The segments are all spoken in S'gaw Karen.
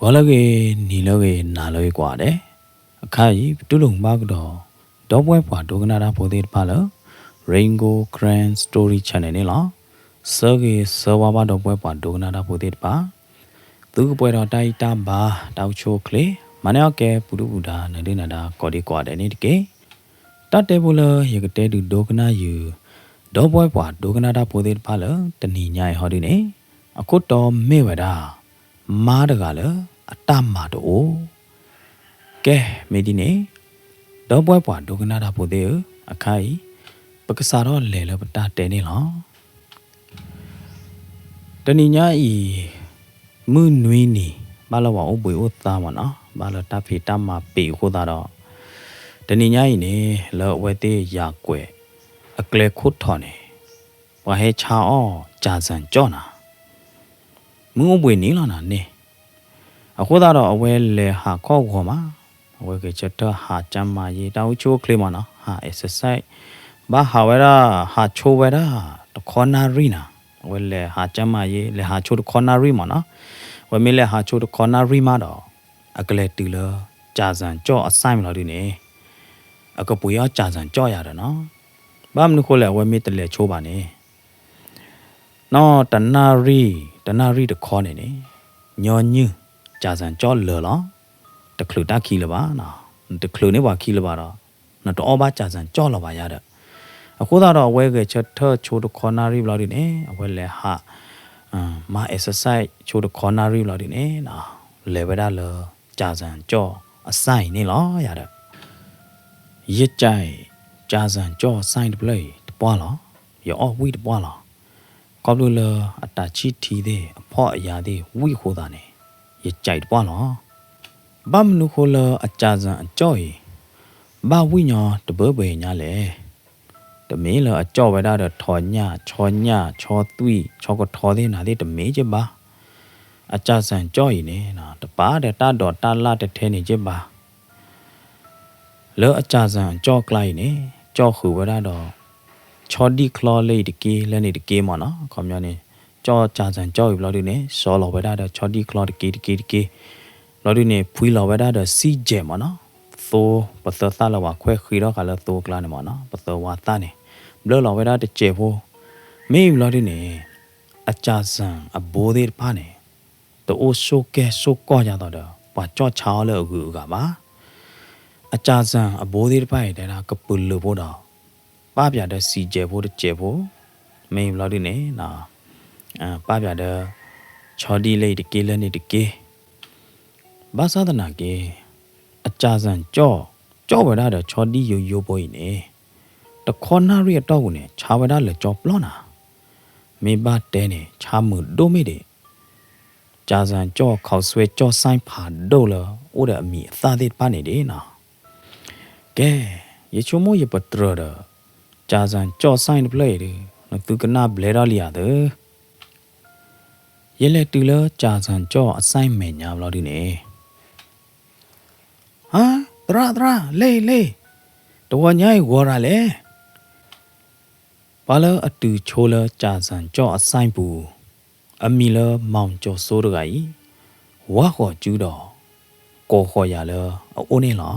ဂီၤလၢအဂ့ၤ, နံၤလၢအဂ့ၤ, နၤလၢအဂ့ၤကိးဂၤဒဲး. အခါအံၤ ပတူၢ်လိာ်မုာ်ဘၣ်ကဒီး ဒီပုၢ်ဝဲၢ်ပှၤဒိကနၣ်တၢ်ဖိသ့ၣ်တဖၣ်လၢ Rain Gold Karen Story Channel န့ၣ်လီၤ. ဆၢဂ့ၤဆၢဝါဘၣ်ဒီပုၢ်ဝဲၢ်ပှၤဒိကနၣ်တၢ်ဖိသ့ၣ်တဖၣ်, သုကပှဲၤဒီးတၢ်အံၣ်တၢ်ဘါ တၢ်အိၣ်ဆူၣ်အိၣ်ချ့, မၤန့ၢ်အီၣ်ကဲ ပူၤဒုၣ်ပူၤဒါ နၤဒုၣ်နၤဒါ ကိးဒံကိးဂၤဒဲးန့ၣ်တက့ၢ်. တၢ်တဲဖိလၢယကတဲဒုးဒိကနၣ်ယုာ် ဒီပုၢ်ဝဲၢ်ပှၤဒိကနၣ်တၢ်ဖိသ့ၣ်တဖၣ်လၢ တနံၤညါအံၤဟီဒုန့ၣ်, အခိၣ်တီမ့ၢ်ဝဲဒၣ် မါတဂၤလၢအတၢ်မၤတအိၣ်. ကဲ, မ့ၢ်ဒ်န့ၣ်, ဒီပုၢ်ဝဲၢ်ပှၤဒိကနၣ်တၢ်ဖိသ့ၣ်ဧၢ, အခါအံၤ ပကစးထီၣ်လဲၤလၢပတၢ်တဲန့ၣ်လီၤ. တနံၤညါအံၤ မုၢ်နွံနံၤ ဘၣ်လၢပှၤအိၣ်ဘှံးအိၣ်သါမ့ၢ်နီၤ, ဘၣ်လၢတၢ်ဖံးတၢ်မၤပ့ၤအဃိသတးဒီး, တနံၤညါအံၤန့ၣ် လၢအဝဲသ့ၣ်ယၤကွဲး အကျဲခိၣ်ထံးန့ၣ် ပှၤဟဲဆါအီၣ် ကြာဆံကြော် နီၤ. မုၢ်အိၣ်ဘှံးနံၤလီၤနီၤန့ၣ်, အဃိသတးဒီးအဝဲလဲၤဟးခီၣ်ဂီၤမး, အဝဲဂဲၤဆၢထၢၣ်ဟးကျန်းမာရေး တၢ်အိၣ်ဆူၣ်အိၣ်ချ့မ့ၢ်နီၤ, ဟး exercise, ဘၣ်ဟးဝဲဒၣ် ဟးဆိဝဲဒၣ် တခီနၣ်ရံၣ်နီၤ, အဝဲလဲၤဟးကျန်းမာရေး လဲၤဟးဆိတခီနၣ်ရံၣ်မ့ၢ်နီၤ, အဝဲမ့ၢ်လဲၤဟးဆိတခီနၣ်ရံၣ်မးဒီး, အကလဲၤတုၤလၢ ကြာဆံကြော် အဆိုင် မ့ၢ်လီၤဒုန့ၣ်, အကပှ့ၤအီၣ် ကြာဆံကြော် ယၤဒီးနီၤ, ဘၣ်မနုၤဃိလဲၣ် အဝဲမ့ၢ်တလဲၤဆိဘၣ်န့ၣ် နီၢ်တနၣ်ရံၣ် တနၣ်ရံၣ်တခီန့ၣ်န့ၣ်, ညီနုၢ် ကြာဆံကြော် လၢာ်လီၤ. တချုးတၢ်ခံလၢၤဘၣ်, နတချုးန့ၢ်ပှၤခံလၢၤဘၣ်ဒီး, နတအီၣ်ဘၣ် ကြာဆံကြော် လၢၤဘၣ်ယၤဒီး, အဃိသတးဒီးအဝဲဂဲၤဆၢထၢၣ်ဆိတခီနၣ်ရံၣ်ဘျီဒုန့ၣ် အဝဲလဲၤဟး မၤ exercise ဆိတခီနၣ်ရံၣ်ဘျီဒုန့ၣ်, လဲၤဝဲဒၣ်လၢ ကြာဆံကြော် အဆိုင် န့ၣ်လီၤယၤဒီး ယကဲး ကြာဆံကြော် ဆိုင် တဖျၢၣ်အံၤတပှၢ်လီၤ. ယအီၣ်ဝံၣ်တပှၢ်လီၤ. ခီဖျိလၢအတၢ်ဆံၣ်ထံသ့ၣ် အဖှီၣ်အယာ်သ့ၣ်ဝံၣ်အဃိသတးန့ၣ်, ယကဲးတပှၢ်လီၤ. ဘၣ်မနုၤဃိလၢအကြာဆံအကြော်အံၤ ဘၣ်ဝံၣ်ညီတဘၢဘၢအံၤညါလဲၣ်. တမ့ၢ်လၢအကြော်ဝဲဒၣ်ဒီး ထီညၣ် ဆီညၣ် ဆီသွံၣ် ဆီကထီသ့ၣ်နၤသ့ၣ် တမ့ၢ်က့ဘၣ်. အကြာဆံအကြော်အံၤန့ၣ် တပာ်ဒီးတၢ်ဒိးတၢ်လၣ်ထဲထဲန့ၣ်က့ဘၣ်. လၢအကြာဆံအကြော်အကျါအံၤန့ၣ် ကြော်ဃုာ်ဝဲဒၣ်ဒီး ဆီဒံၣ်ချီလၢအံၤတက့ၢ် လၢန့ၣ်တက့ၢ်မ့ၢ်နီၤ. ခီပညီန့ၣ် ကြော်ကြာဆံအကြော်အံၤဘျီဒုန့ၣ် စီၤလီၤဝဲဒၣ်ဒီးဆီဒံၣ်ချီတက့ၢ်တက့ၢ်တက့ၢ်. ဘျီဒုန့ၣ် ဖှံလီၤဝဲဒၣ်ဒီး စံၣ်ကဲး မ့ၢ်နီၤ. သိ ပသၢသၣ်လၢပှၤခွဲးဃံးထီၣ်ဃာ်လၢသိအကျါန့ၣ်မ့ၢ်နီၤ, ပသၢဝါသၣ်န့ၣ် ဘျၢလီၤဝဲဒၣ်တစဲးဖိ. မ့ၢ်ဘျီဒုန့ၣ် အကြာဆံအဘိသ့ၣ်တဖၣ်န့ၣ် တအိၣ်ဆိၣ်ကဲဆိၣ်ကီၢ်ယၤသိးဒီး ပှၤကၠီၣ်ဆါအီၤလၢအဂုၤအဂၤဘၣ်. အကြာဆံအဘိသ့ၣ်တဖၣ်အံၤ တဲဒၣ်ကပုာ်လုာ်ဖိဒီး ပာ်ပၠးဒီးစံၣ်ကဲးဖိတစဲးဖိ, မ့ၢ်ဘျီဒုန့ၣ် ပာ်ပၠးဒီး ဆီဒံၣ်လၢအံၤတက့ၢ်လၢန့ၣ်တက့ၢ်. ဘၣ်ဆၣ်သနာ်က့ အကြာဆံကၠီၣ် ကၠီၣ်ဝဲဒၣ်ဒီးဆီဒံၣ်ယိယိဖိအံၤန့ၣ် တခီနၣ်ရံၣ်အတီၢ်ပူၤန့ၣ် ဆါဝဲဒၣ်လၢာ်ကၠီပျီနၤ. မ့ၢ်ဘၣ်တဲန့ၣ် ဆါမုာ်ဒိၣ်မ့ၢ်ဒံး ကြာဆံကၠီၣ် ခေါက်ဆွဲကၠီၣ် ဆိုင် ဖးဒိၣ်လၢ အိၣ်ဒီးအမံၤအသၣ်သ့ၣ်တဖၣ်န့ၣ်ဒံးနီၤ. ကဲ, ယဆိကမိၣ်ယပတြၢၤဒီး ကြာဆံကၠီၣ် ဆိုင် တဖျၢၣ်အံၤဒီး နသုကနၣ်ဘျဲထီၣ်လံဧါသၢ. ယလဲၤတုၤလၢကြာဆံကၠီၣ်အဆိုင် မဲာ်ညါဘျီဒုန့ၣ်, ဟါ, သရၣ်, သရၣ်, လ့ၤ, လ့ၤ, တဂီၤညါအံၤဂီၤရၤလဲၣ်. ပှၤလၢအတုၤဆိလၢကြာဆံကၠီၣ်အဆိုင်ပူၤ, အမံၤလၢ မောင်ကျော်စိုး တဂၤအံၤ ဝၢ်ဃီၤစုဒီး ကိးဃီၤယၤလၢအအိၣ်န့ၣ်လီၤ.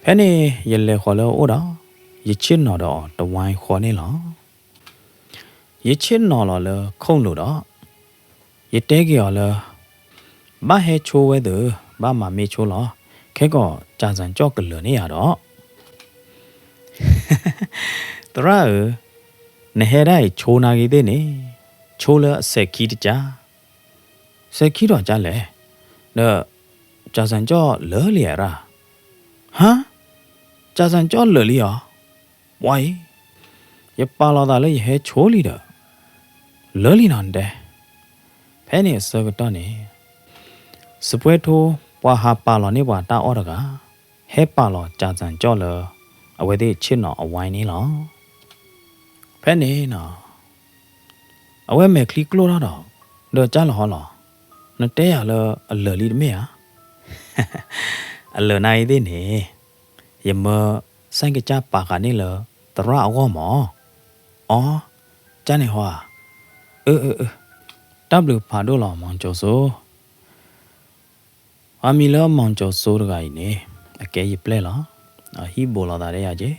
ဖဲန့ၣ်ယလဲၤဃီၤလၢအအိၣ်ဒီး ယဆ့ၣ်နီၤဒီးအီၤတဝါဃီန့ၣ်လီၤ. ယဆ့ၣ်နီၤလီၤလၢခိၣ်လိၤဒီး ယတဲက့ၤအီၤလၢ ဘၣ်ဟဲဆိဝဲသၢ, ဘၣ်မၤမ့ၢ်ဆိလီၤ. ခဲကီးကြာဆံကၠီၣ်ကလၢာ်န့ၢ်ယၤဒီး, သရၣ်ဧၢ, နဟဲဒၣ်အံၤဆိနၤဂ့ၤသ့ၣ်န့ၣ်, ဆိလၢအစဲးခံတကၢ်, စဲးခံဒီးကၢ်လဲၣ်, ဒီးကြာဆံကၠီၣ်လၢာ်လံဧါရၣ်. ဟါ, ကြာဆံကၠီၣ်လၢာ်လံဧါ. ပှၤအံၤ, ယပာ်လီၤသးလၢယဟဲဆိလံဒီး လၢာ်လံနီၤတဲ. ဖဲန့ၣ်အဆၢကတီၢ်န့ၣ် စပွဲထိ ပှၤဟးပာ်လီၤန့ၢ်ပှၤတၢ်အီၣ်တဂၤ ဟဲပာ်လီၤကြာဆံကၠီၣ်လၢ အဝဲသ့ၣ်ဆ့ၣ်နီၤအဝါန့ၣ်လီၤ. ဖဲန့ၣ်နီၤ အဝဲမဲာ်ချံကျိၣ်ထီၣ်ဒီး ဒီးကၢ်လီၤဟီလီၤ, နတဲယၤလၢအလၢာ်လံတမ့ၢ်ဧါ. အလၢာ်နၤအံၤသ့ၣ်န့ၣ် ယမၢ ဆိုင်ကစၢ်ပာ်ဃာ်န့ၣ်လၢ သရၣ်အဂီၢ်မး. အီ, ကၢ်န့ၣ်ဟီဧါ. အၢ အၢ အၢ, တၢ်ဘျုးဖးဒိၣ်လီၤ မောင်ကျော်စိုး. ပှၤမံၤလၢ မောင်ကျော်စိုး တဂၤအံၤန့ၣ် အကဲယပျဲၢ်လီၤ. အဟံၣ်ဘူးလိာ်သးဒီးယၤက့ၤ,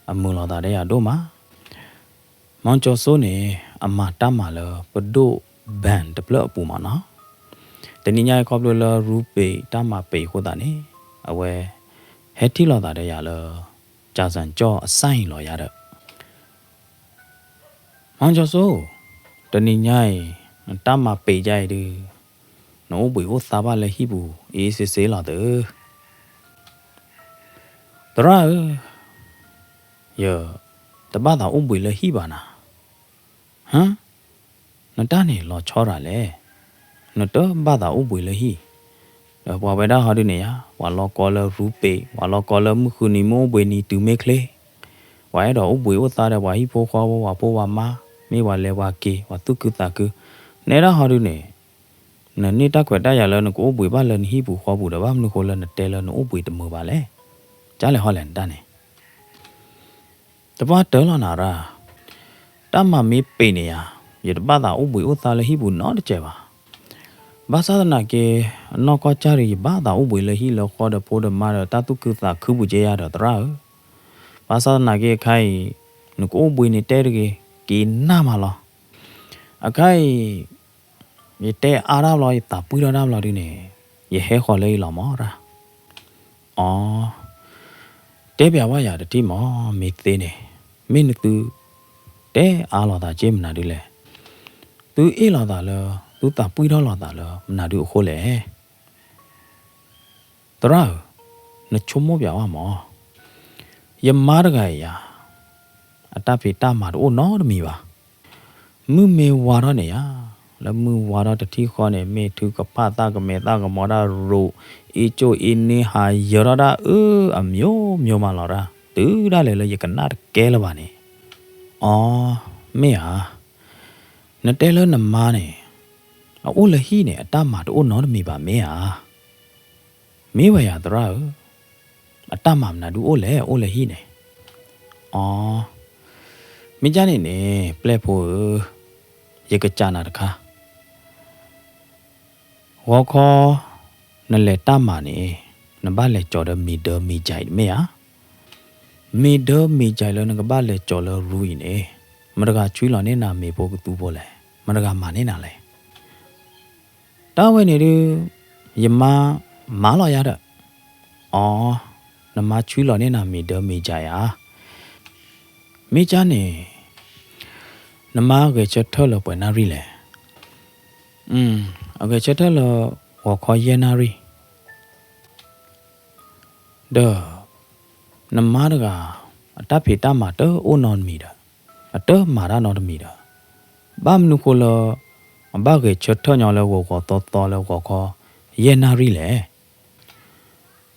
အမုာ်လိာ်သးဒီးယၤဒိၣ်မး. မောင်ကျော်စိုး န့ၣ် အမၤတၢ်မၤလၢပဒိၣ် bank တဖျၢၣ်အပူၤမးနီၤ. တနံၤညါအံၤခီဖျိလၢ ရူပ့ၤ တၢ်မၤပ့ၤအဃိသတးန့ၣ် အဝဲ ဟဲထံၣ်လိာ်သးဒီးယၤလၢ ကၠၤစၣ်ကၠီၣ်အစၣ်အံၤလီၤယၤဒီး မောင်ကျော်စိုး, တနံၤညါအံၤ နတၢ်မၤပ့ၤဒ်အံၤဒုး နအိၣ်ဘှံးအိၣ်သါဘၣ်လၢဟံၣ်ပူၤ အ့ၣ်စ့စ့လီၤသၢ. သရၣ်ဧၢ, ယတဘၣ်သးအိၣ်ဘှံးလၢဟံၣ်ဘၣ်နၤ. ဟါ, နတၢ်န့ၣ်လီၤဆီရၤလဲၣ်. နတဘၣ်သးအိၣ်ဘှံးလၢဟံၣ်, ဒီးပှၤဝဲဒၣ်ဟီဒုန့ၣ်ယါ, ပှၤလီၤကီလၢရူပ့ၤ, ပှၤလီၤကီလၢမုၢ်ဃုနံၤ မ့ၢ်အိၣ်ဘှံးနံၤတုၤမ့ၢ်ချ့, ပှၤအဲၣ်ဒိးအိၣ်ဘှံးအိၣ်သါဒီး ပှၤဟံၣ်ဖိဃီဖိ ပှၤဖိပှၤမါ, မ့ၢ်ပှၤလဲၤပှၤက့ၤ ပှၤသူၣ်ခုသးခု, နဲဒၣ်ဟီဒုန့ၣ် နန့ၢ်တၢ်ခွဲးတၢ်ယာ်လၢနကအိၣ်ဘှံးဘၣ်လၢနဟံၣ်ပူၤဃီပူၤဒီး ဘၣ်မနုၤဃိလၢနတဲလၢနအိၣ်ဘှံးတမုာ်ဘၣ်လဲၣ်. ကၢ်လဲၣ်ဟီလဲၣ်နတၢ်န့ၣ် တပှၢ်တၢၢ်လီၤနၤရၣ်, တၢ်မၤမ့ၢ်ပ့ၤန့ၣ်ယါ, ယတဘၣ်သးအိၣ်ဘှံးအိၣ်သါလၢဟံၣ်ပူၤနီတစဲးဘၣ်. ဘၣ်ဆၣ်သနာ်က့ အနီၢ်ကီၢ်ကၢ်ရံၤ ယဘၣ်သးအိၣ်ဘှံးလၢဟံၣ်လၢဃီဒီးဖိဒီးမါဒီးတၢ်သူၣ်ခုသးခုပူၤက့ယါဒီးသရၣ်ဧၢ. ဘၣ်ဆၣ်သနာ်က့အခါအံၤ နကအိၣ်ဘှံးန့ၣ်တဲတဂ့ၤ, က့ၤနၢ်မးလီၤ. အခါအံၤ ယတဲအါတၢ်ဘျီ ယသးပှံၢ်ထီၣ်တၢ်ဘျီဒုန့ၣ် ယဟဲဃီၤလၢအံၤလီၤမးရၣ်. အီ, တဲပျးဝဲယၤတထံၣ်မး, မ့ၢ်သ့န့ၣ်, မ့ၢ်နသု တဲအါလိာ်သးက့မနုၤဒုလဲၣ်. သုအ့ၣ်လိာ်သးလၢ သုသးပှံၢ်ထီၣ်လိာ်သးလၢမနုၤဒုအဃိလဲၣ်. သရၣ်ဧၢ, နဆိကမိၣ်ပျးဝဲမး, ယမါတဂၤအံၤယါ, အတၢ်ဖံးတၢ်မၤတအိၣ်နီတမံၤဘၣ်. မုၢ်မ့ၢ်ဝါထီၣ်န့ၣ်ယါ, လၢမုၢ်ဝါထီၣ်တထံၣ်ဃီန့ၣ် မ့ၢ်ထုကဖၣ်သၣ်ကမဲာ်သၣ်ကမီၤဒၣ်ရိး, အ့ၣ်ကၠိၣ်အ့ၣ်န့ၢ်ဟးယၢၤထီၣ်ဒၣ်အၢ အမျိုးမျိုးမးလီၤရၣ်, တုၤဒၣ်လဲာ်လၢယကနၣ်တကဲလၢၤဘၣ်န့ၣ်. အီ, မ့ၢ်ဧါ, နတဲလၢနမါန့ၣ် အအိၣ်လၢဟံၣ်န့ၣ် အတၢ်မၤတအိၣ်နီတမံၤဘၣ်မ့ၢ်ဧါ. မ့ၢ်ဝဲယၤသရၣ်ဧၢ, အတၢ်မၤမနုၤဒုအိၣ်လဲၣ် အိၣ်လၢဟံၣ်န့ၣ်. အီ, မ့ၢ်ကၢ်န့ၣ်န့ၣ် ပျဲၢ်ဖိဧၢ, ယကစးနၤတခါ ဂီၤခီ နလဲၤတၢ်မၤန့ၣ် နဘၣ်လဲၤကၠီၤဒီးမ့ၤဒၢမ့ၤကဲးတမ့ၢ်ဧါ. မ့ၤဒၢမ့ၤကဲးလၢနကဘၣ်လဲၤကၠီၤလၢရူအံၤန့ၣ် မတဂၤဆှံလီၤန့ၢ်နၤမ့ၤဖိကသူဖိလဲၣ်, မတဂၤမၤန့ၢ်နၤလဲၣ်. တၢ်ဝဲန့ၣ်ဒု ယမါမၤလီၤယၤဒီး. အီ, နမါဆှံလီၤန့ၢ်နၤမ့ၤဒၢမ့ၤကဲးဧါ. မ့ၢ်ကၢ်န့ၣ် နမါဂဲၤဆၢထၢၣ်လၢပှဲၤနၣ်ရံၣ်လဲၣ်. အဂဲၤဆၢထၢၣ်လၢ ဂီၤခီယဲၢ်နၣ်ရံၣ် ဒီး နမါတဂၤ အတၢ်ဖံးတၢ်မၤတအိၣ်နီတမံၤဒီး အတမၤတၢ်နီတမံၤဒီး ဘၣ်မနုၤဃိလၢ အဘၣ်ဂဲၤဆၢထၢၣ်ညီလၢဂီၤဂီၤသီသီလၢဂီၤခီယဲၢ်နၣ်ရံၣ်လဲၣ်.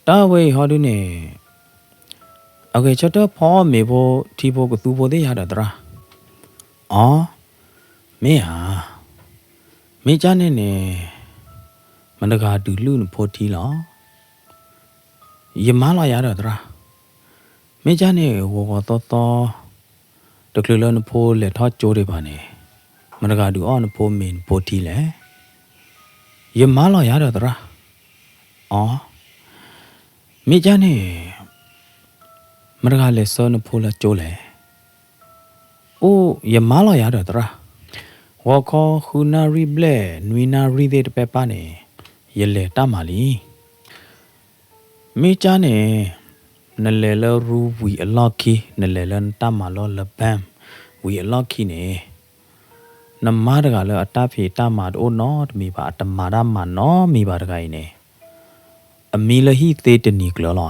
တၢ်ဝဲအံၤဟီဒုန့ၣ် အဂဲၤဆၢထၢၣ်ဖီမ့ၤဖိထံဖိကသူဖိသ့ၣ်ယါဒီးသရၣ်. အီ, မ့ၢ်ဧါ, မ့ၢ်ကၢ်န့ၣ်န့ၣ် မတဂၤဒုးလုၢ်နဖိထံလီၤ. ယမါလီၤယၤဒီးသရၣ်. မ့ၢ်ကၢ်န့ၣ် ဂီၤဂီၤသီသီ တချုးလၢနဖိလဲၤထီၣ်ကၠိဒံးဘၣ်န့ၣ် မတဂၤဒုးအီၣ်နဖိမ့ၤနဖိထံလဲၣ်. ယမါလီၤယၤဒီးသရၣ်. အီ, မ့ၢ်ကၢ်န့ၣ် မတဂၤလဲၤဆှၢနဖိလၢကၠိလဲၣ်. အိၣ် ယမါလီၤယၤဒီးသရၣ်. ဂီၤခီဃုနၣ်ရံၣ်ဘျဲၣ် နွံနၣ်ရံၣ်သ့ၣ်တဖၣ်န့ၣ် ယလဲၤတၢ်မၤလံ. မ့ၢ်ကၢ်န့ၣ် နလဲၤလၢရူဝံၤအလီၢ်ခံ နလဲၤလၢနတၢ်မၤလိလၢ bank ဝံၤအလီၢ်ခံန့ၣ် နမါတဂၤလၢအတၢ်ဖံးတၢ်မၤတအိၣ်နီတမံၤဘၣ် အတမၤတၢ်မၤနီတမံၤဘၣ်တဂၤအံၤန့ၣ် အမံလၢဟံၣ်သ့တနံၤကျၢၤလီၤဧါ.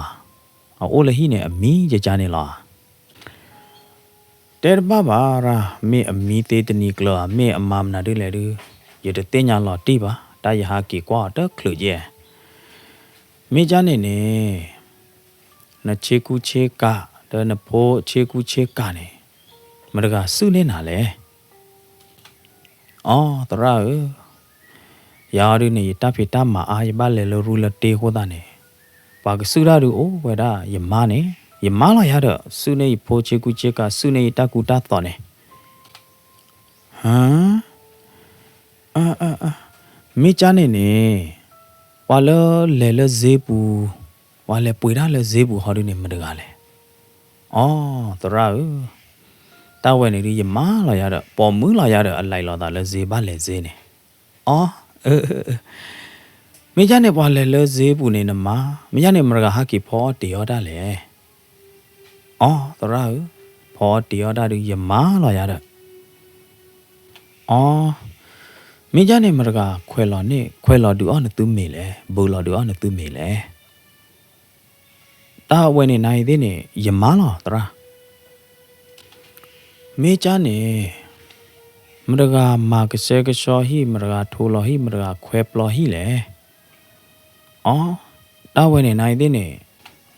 အအိၣ်လၢဟံၣ်န့ၣ် အမံယကၢ်န့ၣ်လီၤဧါ. တဲတဘၣ်ဘၣ်ရၣ် မ့ၢ်အမံသ့တနံၤကျၢၤဧါ မ့ၢ်အမၤမနုၤဒ်လဲၣ်ဒု ယတသ့ၣ်ညါလီၤတံၢ်ဘၣ် တၢ်ယဟးက့ၤကွၢ်အီၤတချုးကဲ. မ့ၢ်ကၢ်န့ၣ်န့ၣ် နဆ့ကူဆ့ကၤ ဒီးနဖိဆ့ကူဆ့ကၤန့ၣ် မတဂၤစုၣ်န့ၢ်နၤလဲၣ်. အီ သရၣ်ဧၢ, ယၤအီၤဒုန့ၣ် ယတၢ်ဖံးတၢ်မၤအါ ယဘၣ်လဲၤလၢရူလၢတ့အဃိသတးန့ၣ် ပှၤကစုၣ်တၢ်ဒုအိၣ်ဝဲဒၣ်ယမါန့ၣ် ယမါလီၤယၤဒီး စုၣ်န့ၢ်ယဖိဆ့ကူဆ့ကၤ စုၣ်န့ၢ်ယတၢ်ကူတၢ်သိးန့ၣ် ဟါ, မ့ၢ်ကၢ်န့ၣ်န့ၣ် ပှၤလၢလဲၤလၢစ့ပူၤ, ပှၤလဲၤပှ့ၤတၢ်လၢစ့ပူၤဟီဒုန့ၣ်မတဂၤလဲၣ်. အီ သရၣ်ဧၢ, တၢ်ဝဲန့ၣ်ဒုးယမါလီၤယၤဒီး ပိာ်မုၣ်လီၤယၤဒီး အလဲၤလိာ်သးလၢစ့ဘၣ်လဲၤစ့န့ၣ်. အီ မ့ၢ်ကၢ်န့ၣ်ပှၤလဲၤလၢစ့ပူၤန့ၣ်နမါ, မ့ၢ်ကၢ်န့ၣ်မတဂၤဟးက့ၤဖီအီၣ်တ့ၤအီၣ်တၢ်လဲၣ်. အီ သရၣ်ဧၢ, ဖီအီၣ်တ့ၤအီၣ်တၢ်ဒုးယမါလီၤယၤဒီး အီ မ့ၢ်ကၢ်န့ၣ်မတဂၤခွဲးလီၤန့ၣ် ခွဲးလီၤဒုးအီၣ်နသုမ့ၤလဲၣ်, ဘုးလီၤဒုးအီၣ်နသုမ့ၤလဲၣ်. တၢ်ဝဲန့ၣ်နၤအံၤသ့ၣ်န့ၣ် ယမါလီၤသရၣ်. မ့ၢ်ကၢ်န့ၣ် မတဂၤမၤကဆှဲကဆှီဟံၣ်, မတဂၤထိးလီၤဟံၣ်, မတဂၤခွဲးပျီဟံၣ်လဲၣ်. အီ တၢ်ဝဲန့ၣ်နၤအံၤသ့ၣ်န့ၣ်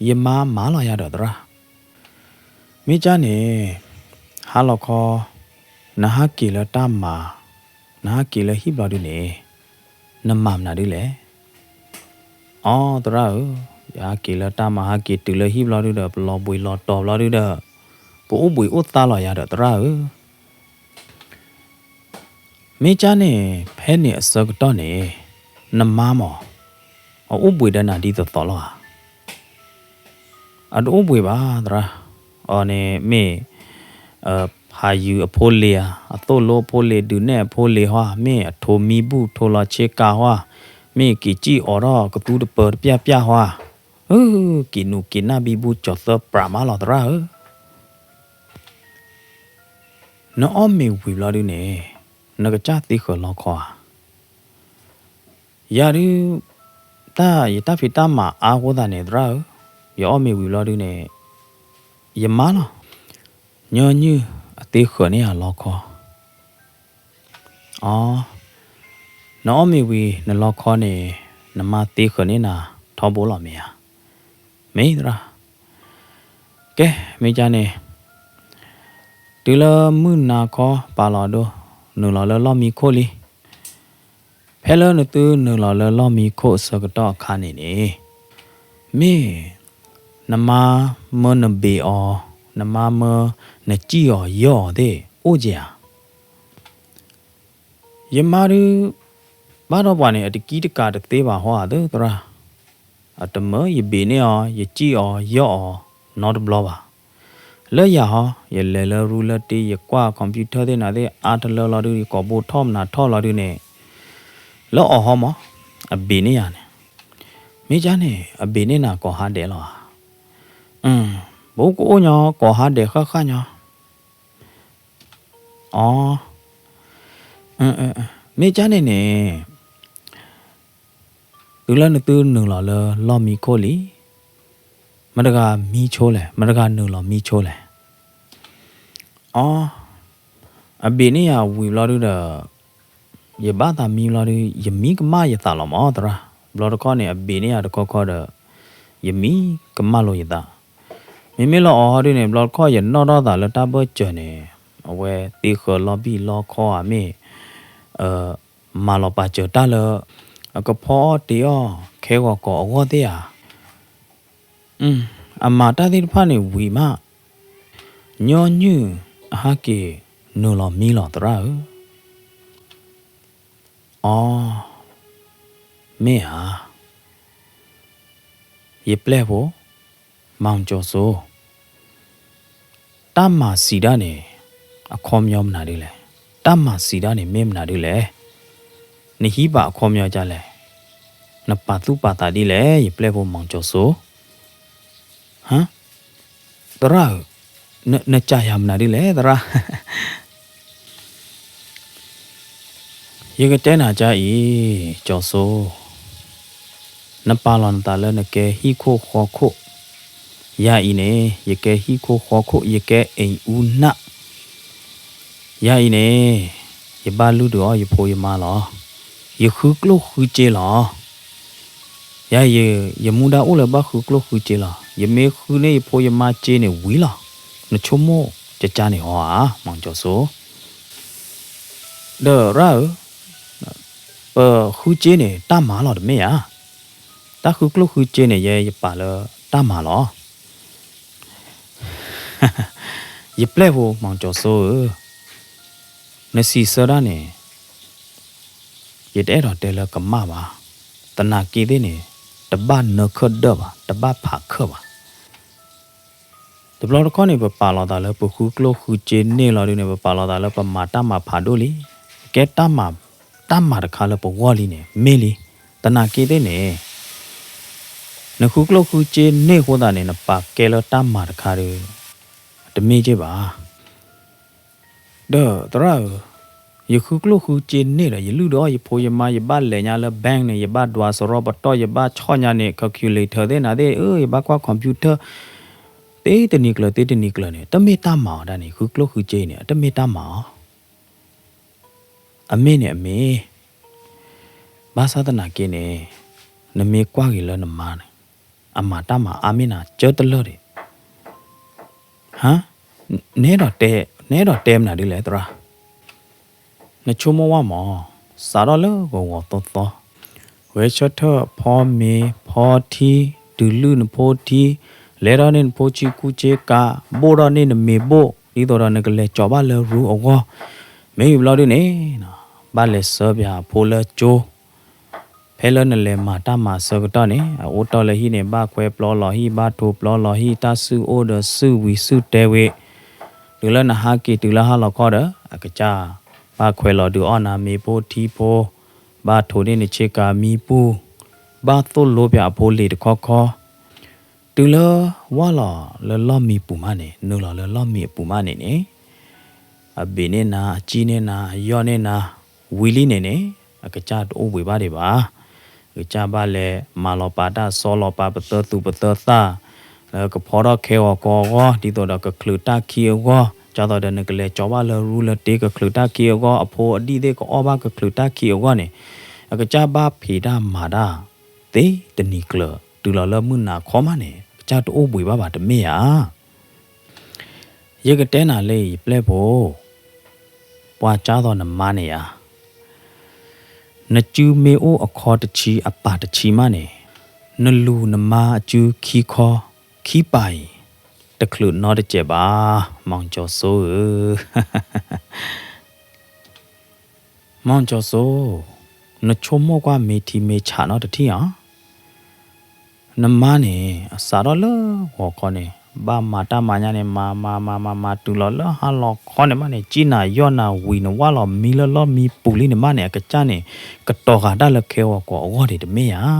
ယမါမၤလီၤယၤဒီးသရၣ်. မ့ၢ်ကၢ်န့ၣ် ဟါလီၤခီ နဟးက့ၤလၢတၢ်မၤ, နဟးက့ၤလၢဟံၣ်ဘျီဒုန့ၣ် နမၤမနုၤဒုလဲၣ်. အီ သရၣ်ဧၢ, ယဟးက့ၤလၢတၢ်မၤ ဟးက့ၤတုၤလၢဟံၣ်ဘျီဒုဒီး ပလီၤဘှံးလီၤတီၤဘျီဒုဒီး ပအိၣ်ဘှံးအိၣ်သါလီၤယၤဒီးသရၣ်ဧၢ. မ့ၢ်ကၢ်န့ၣ် ဖဲန့ၣ်အဆၢကတီၢ်န့ၣ် နမါမး အအိၣ်ဘှံးဒီးနၤဒ်သိးသိးလီၤဧါ. အတအိၣ်ဘှံးဘၣ်သရၣ်. အီၤန့ၣ်မ့ၢ် ဖးယုၤအဖိလ့ၤဧါ, အသိၣ်လိအဖိလ့ၤ, ဒုးနဲၣ်အဖိလ့ၤဟီ, မ့ၢ်အထိးမံဘူၣ်ထိးလီၤဆ့ကၤဟီ, မ့ၢ်က့ၤစံၣ်အီၤထီၣ်ကသူတပၢၤတပျၢ်ပျၢ်ဟီ, က့ၤနူးက့ၤနၢ်ဘံဘူကၠီၤသၢပြးမးလီၤသရၣ်ဧၢ. နအီၣ်မ့ၤဝံၤဘျီဒုန့ၣ် နကစၢ်သ့ဃၢၤလီခီဧါ. ယၤဒုး တၢ်ယတၢ်ဖံးတၢ်မၤအါဃိသးန့ၣ်သရၣ်ဧၢ, ယအီၣ်မ့ၤဝံၤဘျီဒုန့ၣ် ယမါလီၤ. ညီနုၢ်အသ့ဃၢၤန့ၢ်ယၤလီခီ. အီ နအီၣ်မ့ၤဝံၤနလီခီန့ၣ် နမါသ့ဃၢၤန့ၢ်နၤထီဘိလီၤမ့ၢ်ဧါ. မ့ၢ်သရၣ်. ကဲ မ့ၢ်ကၢ်န့ၣ် တုၤလၢမုၢ်နၤခီပာ်လီၤဒိ နုာ်လီၤလၢလီၢ်မံခိၣ်လံ. ဖဲလၢနသုနုာ်လီၤလၢလီၢ်မံခိၣ်အဆၢကတီၢ်အခါန့ၣ်န့ၣ် မ့ၢ်နမါမၢနဘ့ၣ်အီၤ, နမါမၢနစံၣ်အီၤယီၢ်အီၤသ့ၣ် အိၣ်က့ၤဧါ. ယမါဒုး ဘၣ်ဒီးပှၤန့ၣ် အတကံတကးတသ့ဘၣ်ဟီဧါသရၣ်. အတမၢယဘ့ၣ်န့ၢ်အီၤ ယစံၣ်အီၤယီၢ်အီၤနီတဘျီဘၣ်. လၢယၤဟီ ယလဲၤလၢရူလၢတ့ ယကွၢ် computer သ့ၣ်နၤသ့ၣ်အါတလၢလီၤဒုး ယကိာ်ဘိထီၣ်မနုၤထီၣ်လီၤဒုးန့ၣ် လၢအီၤဟီမး အဘ့ၣ်န့ၢ်ယၤန့ၣ်. မ့ၢ်ကၢ်န့ၣ် အဘ့ၣ်န့ၢ်နၤကိးဟါဒဲးလီၤဧါ. ပအိၣ်ကအိၣ်ညီ ကိးဟါဒဲးဃၣ်ဃၣ်ညီ. အီ မ့ၢ်ကၢ်န့ၣ်န့ၣ် တုၤလၢနသုနုာ်လီၤလၢလီၢ်မံခိၣ်လံ မတဂၤမံဆိလဲၣ်, မတဂၤနုာ်လီၤမံဆိလဲၣ်. အီ အဘ့ၣ်န့ၢ်ယၤဝံၤဘျီဒုဒီး ယဘၣ်သးမံဘျီဒု ယမံကမၣ်ယသးလီၤမးသရၣ်. ဘျီတခီန့ၣ် အဘ့ၣ်န့ၢ်ယၤတခီခီဒီး ယမံကမၣ်လိာ်ယသး. မ့မ့ၢ်လၢအီၤဟီဒုန့ၣ် ဘျီတခီယနီၣ်ထီၣ်သးလၢတၢ်ဘၢၣ်စၢၤန့ၣ် အဝဲသ့ဃၢၤလီၤဘံၣ်လီခီဧါ မ့ၢ် မၤလီၤပာ်စၢၤတၢ်လၢ အကဖီအီၣ်တ့ၤအီၣ်ခဲဂီၤကီးအဂီၢ်သ့ၣ်ဧါ. အမၤတၢ်သ့ၣ်တဖၣ်န့ၣ်ဝံၤမး ညီနုၢ်အဟဲက့ၤ နုာ်လီၤမံလီၤသရၣ်ဧၢ. အီ မ့ၢ်ဧါ. ယပျဲၢ်ဖိ မောင်ကျော်စိုး တၢ်မၤစံးဒၣ်န့ၣ် အခီပညီမနုၤဒ်လဲၣ်. တၢ်မၤစံးဒၣ်န့ၣ်မ့ၢ်မနုၤဒ်လဲၣ်. နဟံးဘၣ်အခီပညီဒ်လဲၣ်. နပာ်သူၣ်ပာ်သးဒ်လဲၣ် ယပျဲၢ်ဖိ မောင်ကျော်စိုး. ဟါ သရၣ်ဧၢ, နစံးယၤမနုၤဒ်လဲၣ် သရၣ်. ယကတဲနၤဒ်အံၤ ကျော်စိုး, နပာ်လီၤနသးလၢနကဲဟံၣ်ခိၣ်ဃီခိၣ်, ယၤအံၤန့ၣ် ယကဲဟံၣ်ခိၣ်ဃီခိၣ်, ယကဲအိမ်ဦးနတ်, ယၤအံၤန့ၣ် ယဘၣ်လုၢ်ဒုးအီၣ်ယဖိယမါလီၤ. ယဃုကျိၣ်ဃုစ့လီၤ. ယၤအံၤ ယမူဒါအိၣ်လၢဘၣ်ဃုကျိၣ်ဃုစ့လီၤ. ယမ့ၢ်ဃုန့ၢ်ယဖိယမါစ့န့ၣ်ဝံၤလီၤ. နဆိကမိၣ်ကကါန့ၣ်ဟီဧါ မောင်ကျော်စိုး. ဒီးရၣ်ဧၢ, ပဃုစ့န့ၣ် တၢ်မၤလီၤတမ့ၢ်ဧါ. တၢ်ဃုကျိၣ်ဃုစ့န့ၣ် ယဲယပာ်လၢတၢ်မၤလီၤ. ယပျဲၢ်ဖိ မောင်ကျော်စိုးဧၢ, နစံးဆၢဒၣ်န့ၣ် ယတအဲၣ်ဒိးတဲလၢကမၣ်ဘၣ်. သနာ်က့သ့ၣ်န့ၣ် တဘၣ်နၢခၢၣ်ဒၢၣ်ဘၣ်, တဘၣ်ဖးခၢၣ်ဘၣ်. တဘျီတခီၣ်န့ၣ် ပပာ်လီၤသးလၢပဃုကျိၣ်ဃုစ့န့ၢ်လီၤဒုန့ၣ် ပပာ်လီၤသးလၢပမၤတၢ်မၤဖးဒိၣ်လံ. ကဲတၢ်မၤ, တၢ်မၤတခါလၢပဂီၢ်လံန့ၣ် မ့ၢ်လံ. သနာ်က့သ့ၣ်န့ၣ် နဃုကျိၣ်ဃုစ့န့ၢ်အဃိသတးန့ၣ် နပာ်ကဲလၢတၢ်မၤတခါဒီး တမ့ၢ်က့ဘၣ်. ဒီးသရၣ်ဧၢ, ယဃုကျိၣ်ဃုစ့န့ၢ်ဒီး ယလုၢ်ဒီးအီၣ်ယဖိယမါ, ယဘၣ်လဲၤညါလၢ bank န့ၣ်, ယဘၣ်ဒွးစရီပတီၢ်, ယဘၣ်ဆီၣ်ညါန့ၣ် calculator သ့ၣ်နၤသ့ၣ်, အၢ ယဘၣ်ကွၢ် computer သ့တနံၤကျၢၤသ့တနံၤကျၢၤန့ၣ် တမ့ၢ်တၢ်မၤအီၤဒၣ်န့ၣ်, ဃုကျိၣ်ဃုစ့န့ၣ် အတမ့ၢ်တၢ်မၤအီၤ. အမ့ၢ်န့ၣ်အမ့ၢ်, ဘၣ်ဆၣ်သနာ်က့န့ၣ် နမ့ၢ်ကွၢ်က့ၤလၢနမါန့ၣ် အမၤတၢ်မၤအါမ့ၢ်နၤ ကၢတလၢာ်ဒံး. ဟါ, နအဲၣ်ဒိးတဲ, နအဲၣ်ဒိးတဲမနုၤဒ်လဲၣ်သရၣ်. နဆိကမိၣ်ဝဲမး, စးထီၣ်လၢဂီၤဂီၤသီသီ, ဂဲၤဆၢထၢၣ်ဖီမ့ၤဖီထံ, တုၤလုၢ်နဖိထံ, လဲၤထီၣ်န့ၢ်နဖိဆ့ကူဆ့ကၤ, ဘိၣ်ထီၣ်န့ၢ်နမ့ၤဘိၣ်, ဒ်သိးဒီးနကလဲၤကၠီၤဘၣ်လၢရူအဂီၢ်. မ့ၢ်ဝံၤဘျီဒုန့ၣ် ဘၣ်လဲၤဆှၢပၠးအဖိလၢကၠိ ဖဲလၢနလဲၤမၤတၢ်မၤအဆၢကတီၢ်န့ၣ် အအိၣ်တီၢ်လၢဟံၣ်န့ၣ် ဘၣ်ခွဲပျီလီၤဟံၣ်, ဘၣ်ထိးပျီလီၤဟံၣ်, တၢ်စုၣ်အိၣ်ဒီးစုၣ်ဝံၤစုၣ်တဲဝံၤ, တုၤလၢနဟးက့ၤတုၤလၢဟါလီၤခီဒီး အကစၢ်ဘၣ်ခွဲးလီၤဒုးအီၣ်နၤမ့ၤဖိထံဖိ, ဘၣ်ထိးန့ၢ်နဆ့ကၤမံပူၤ, ဘၣ်သိၣ်လိပၠးအဖိလံၤတခီခီ, တုၤလၢဝၢ်လီၤလၢလီၢ်မံပူၤမးန့ၣ်, နုာ်လီၤလၢလီၢ်မံအပူၤမးန့ၣ်န့ၣ်, အဘ့ၣ်န့ၢ်နၤ, အစံၣ်န့ၢ်နၤ, အယီၢ်န့ၢ်နၤ, ဝံၤလံန့ၣ်န့ၣ်, အကစၢ်တအိၣ်ဘှံးဘၣ်ဒံးဘၣ်. အကစၢ်ဘၣ်လဲၤမၤလီၤပာ်တၢ်, စီလီၤပာ်ပသၢသူၣ်ပသၢသၣ်, လၢကဖီထီၣ်ခဲဂီၤကီးအဂီၢ်, ဒ်သိးဒီးကချုးတၢ်ခံအဂီၢ်, ဒ်သိးဒီးနကလဲၤကၠီၤဘၣ်လၢရူလၢတ့ကချုးတၢ်ခံအဂီၢ်, အဖိအဒံၣ်သ့ၣ်ကအီၣ်ဘၣ်ကချုးတၢ်ခံအဂီၢ်န့ၣ်, အကစၢ်ဘၣ်ဖံးတၢ်မၤတၢ် သ့တနံၤကျၢၤ, တုၤလီၤလၢမုၢ်နၤခီမးန့ၣ် အကစၢ်တအိၣ်ဘှံးဘၣ်ဘၣ်တမ့ၢ်ဧါ. ယကတဲနၤလၢယပျဲၢ်ဖိ, ပှၤကၢသိးနမါန့ၣ်ဧါ, နစုမ့ၢ်အိၣ်အခီတဆံအပၢ်တဆံမးန့ၣ်, နလူၤနမါအစုခံခီခံပၢ်အံၤ, တချုးနီတစဲးဘၣ်, မီၢ်ကၠီၤစိဧၢ. မီၢ်ကၠီၤစိ, နဆိကမိၣ်ကွၢ်မ့ၢ်ထံမ့ၢ်ဆးနီတထံၣ်ဧါ. နမါန့ၣ် အစးထီၣ်လၢဂီၤခီန့ၣ် ဘၣ်မၤတၢ်မၤညါန့ၣ် မၤမၤမၤမၤမၤတုၤလီၤလၢဟါလီၤခီန့ၣ်မးန့ၣ် ကံၣ်နၤယီၢ်နၤဝံၤနဝၢ်လီၤမံလၢလီၢ်မံပူၤလံန့ၣ်မးန့ၣ် အကစၢ်န့ၣ် ကတီၤဃာ်တၢ်လၢခဲဂီၤကီးအဂီၢ်ဒံးတမ့ၢ်ဧါ.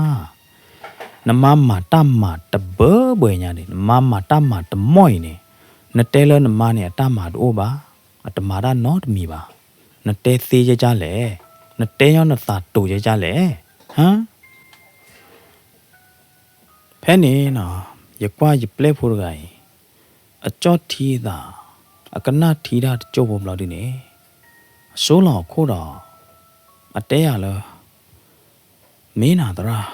နမါမၤတၢ်မၤတဘၢဘှဲညါန့ၣ် နမါမၤတၢ်မၤတမီၢ်အံၤန့ၣ် နတဲလၢနမါန့ၣ် အတၢ်မၤတအိၣ်ဘၣ်, အတမၤတၢ်နီတမံၤဘၣ်, နတဲသ့ယကၢ်လဲၣ်, နတဲညီနသးတိၤယကၢ်လဲၣ်, ဟါ. ဖဲန့ၣ်နီၤ ယကွၢ်ယပျဲၢ်ဖိတဂၤအံၤ အကၠီၣ်ထံအသး အကနၣ်ထံတၢ်တကၠိၢ်ဖိဘျီဒုန့ၣ် အဆိလီၤအခိၣ်ဒီး အတဲယၤလၢ မ့ၢ်နၤသရၣ်,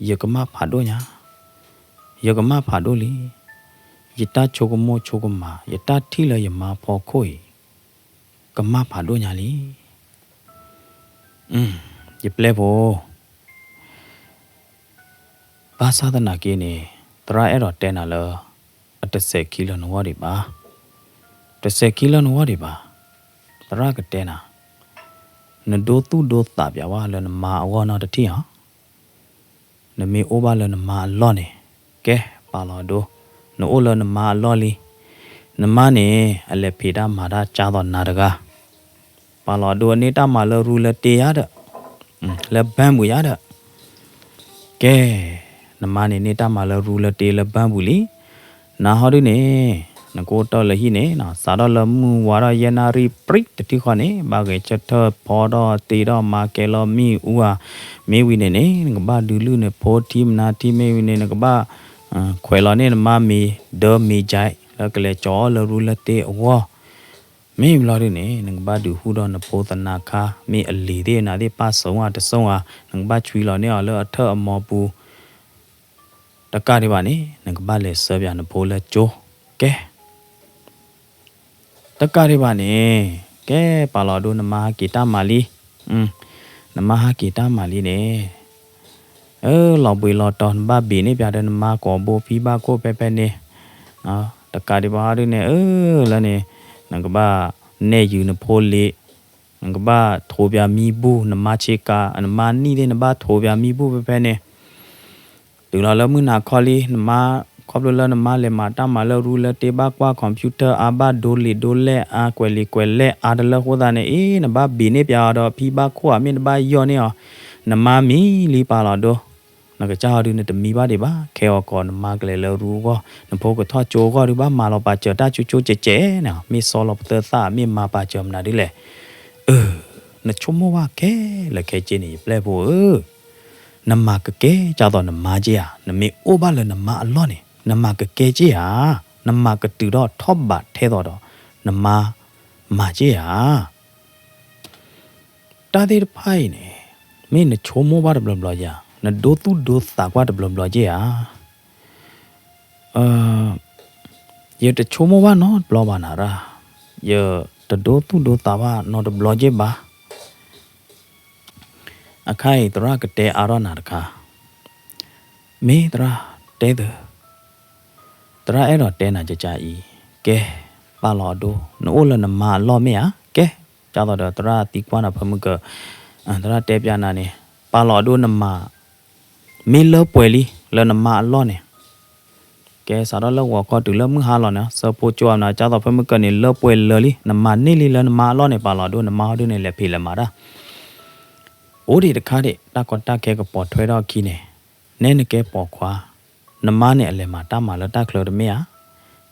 ယကမၣ်ဖးဒိၣ်ညါ, ယကမၣ်ဖးဒိၣ်လံ. ယတၢ်ဆိကမိၣ်ဆိကမး ယတၢ်ထံၣ်လၢယမါဖီခိၣ်အံၤ ကမၣ်ဖးဒိၣ်ညါလံ. ယပျဲၢ်ဖိ ဘၣ်ဆၣ်သနာ်က့န့ၣ် သရၣ်အဲၣ်ဒိးတဲနၤလၢ အတစဲးခံလၢနဂီၢ်ဒံးဘၣ်, တစဲးခံလၢနဂီၢ်ဒံးဘၣ်. သရၣ်ကတဲနၤ, နဒိသူၣ်ဒိသးပၠးဝဲလၢနမါအဂီၢ်နီတထံၣ်ဧါ. နမ့ၢ်အိၣ်ဘၣ်လၢနမါအလီၢ်န့ၣ် ကဲပာ်လီၤဒိ, နအိၣ်လၢနမါအလီၢ်လံ. နမါန့ၣ် အလဲၤဖံးတၢ်မၤတၢ်ကၢ်သိးနၤတဂၤ ပာ်လီၤဒိ န့ၢ်တၢ်မၤလၢရူလၢတ့ယါဒီး လၢ bank ပူၤယါဒီး ကဲ နမါန့ၣ်န့ၢ်တၢ်မၤလၢရူလၢတ့လၢ bank ပူၤလံ. နဟီဒုန့ၣ် နကအိၣ်တီၢ်လၢဟံၣ်န့ၣ် စးထီၣ်လၢမုၢ်ဝါထီၣ်ယဲၢ်နၣ်ရံၣ်ပြံးတထံၣ်ဃီန့ၣ် ဘၣ်ဂဲၤဆၢထၢၣ်ဖီထီၣ်တ့ထီၣ်မၤကဲလီၤမ့ၣ်အူဧါ. မ့ၢ်ဝံၤန့ၣ်န့ၣ် နကဘၣ်ဒုးလုၢ်နဖိထံမနါထံမ့ၢ်ဝံၤန့ၣ် နကဘၣ် ခွဲးလီၤန့ၢ်နမါမ့ၤဒၢမ့ၤကဲ လၢကလဲၤကၠီၤအီၣ်လၢရူလၢတ့အဂီၢ်. မ့ၢ်ဘျီဒုန့ၣ် နကဘၣ်ဒုးဟူဒီးနဖိသနါခါ မ့ၢ်အလံၤသ့ၣ်နၤသ့ၣ် ပၢ်စိၤဝဲတစိၤဝဲ နကဘၣ်ဆွံလီၤန့ၢ်အီၤလၢအထၢၣ်အမိၢ်ပူၤ. တကးဒံးဘၣ်န့ၣ် နကဘၣ်လဲၤဆှၢပၠးနဖိလၢကၠိ ကဲ တကးဒံးဘၣ်န့ၣ် ကဲပာ်လီၤဒိ နမါဟးက့ၤတၢ်မၤလံ, နမါဟးက့ၤတၢ်မၤလံန့ၣ် အၢ လီၤဘှံးလီၤတီၤ နဘၣ်ဘ့ၣ်န့ၢ်ပၠးဒီးနမါကိးဘိ ဖံဘၣ်ခိၣ်ဖဲဖဲန့ၣ်, တကးဒံးဘၣ်ဟီဒုန့ၣ် အၢ လၢန့ၣ် နကဘၣ်နဲၣ်ယုာ်နဖိလံၤ နကဘၣ်ထိးပၠးမံဘူၣ် နမါဆ့ကၤ နမါနံၣ်သ့ၣ် နဘၣ်ထိးပၠးမံဘူၣ်ဖဲဖဲန့ၣ် တုၤလီၤလၢမုၢ်နၤခီလံ နမါ ခီဖျိလၢနမါလဲၤမၤတၢ်မၤလၢရူလၢတ့ ဘၣ်ကွၢ် computer အါ ဘၣ်ဒိလံာ်ဒိလဲၢ်အါ ကွဲးလံာ်ကွဲးလဲၢ်အါတလၢအဃိသတးန့ၣ် အ့ နဘၣ်ဘံးန့ၢ်ပၠးအီၤဒီး ဖံဘၣ်ခိၣ်ဧါ မ့ၢ်နဘၣ်ယီၢ်န့ၢ်အီၤ နမါမံလံပာ်လီၤဒိ နကစၢ်ဟီဒုး နတမံဘၣ်ဒံးဘၣ် ခဲအီၤကိးနမါကလဲၤလၢရူအဂီၢ် နဖိကထီၣ်ကၠိအဂီၢ်ဒုး ဘၣ်မၤလီၤပာ်စၢၤတၢ်ကၠိကၠိကဲးကဲးန့ၣ် မ့ၢ်စီလီၤပသၢသၣ် မ့ၢ်မၤပာ်စၢၤမနုၤဒ်လဲၣ် အၢ နဆိကမိၣ်ဘၣ်ခဲလၢာ်ခဲဆ့န့ၣ် ယပျဲၢ်ဖိဧၢ, နမၤကကဲဒ်သိးနမါက့ဧါ, နမ့ၢ်အိၣ်ဘၣ်လၢနမါအလီၢ်န့ၣ် နမၤကကဲက့ဧါ, နမၤကတုၤထီၣ်ထီၣ်ဘးထဲသိးဒီး နမါမၤက့ဧါ. တၢ်သ့ၣ်တဖၣ်အံၤန့ၣ် မ့ၢ်နဆိကမိၣ်ဘၣ်တဘျီဘျီဧါ, နဒိသူၣ်ဒိသးကွၢ်တဘျီဘျီက့ဧါ. ယတဆိကမိၣ်ဘၣ်နီတဘျီဘၣ်နၤရၣ်, ယတဒိသူၣ်ဒိသးဘၣ်နီတဘျီက့ဘၣ်. အခါအံၤသရၣ်ကတဲအါထီၣ်နၤတခါ, မ့ၢ်သရၣ်တဲသု, သရၣ်အဲၣ်ဒိးတဲနၤကကါအံၤ, ကဲ, ပာ်လီၤအဒိ, နအိၣ်လၢနမါအလီၢ်မ့ၢ်ဧါ, ကဲ, ဒ်သိးဒီးသရၣ်သံကွၢ်နၤဖၢမုၢ်ကၢ, သရၣ်တဲပျးနၤန့ၣ်, ပာ်လီၤအဒိနမၤ မ့ၢ်လၢပှဲၤလံ လၢနမါအလီၢ်န့ၣ်, ကဲစးထီၣ်လၢဂီၤခီတုၤလၢမုၢ်ဟါလီၤန့ၣ် ဆၢဖိကၠိအမနၤ ဒ်သိးဖၢမုၢ်ကၢန့ၣ် လၢပှဲၤလၢာ်လံ နမၤန့ၢ်လံလၢနမါအလီၢ်န့ၣ် ပာ်လီၤဒိ နမါဟီဒုန့ၣ် လဲၤဖံးလဲၤမၤတၢ် အိၣ်ဒံးတခါဒံး တၢ်ကီတၢ်ခဲကပိာ်ထွဲထီၣ်အခံန့ၣ်, နဲနကဲပိာ်ခွါ, နမါန့ၣ်အလဲၤမၤတၢ်မၤလၢတၢ်ချၢတမ့ၢ်ဧါ,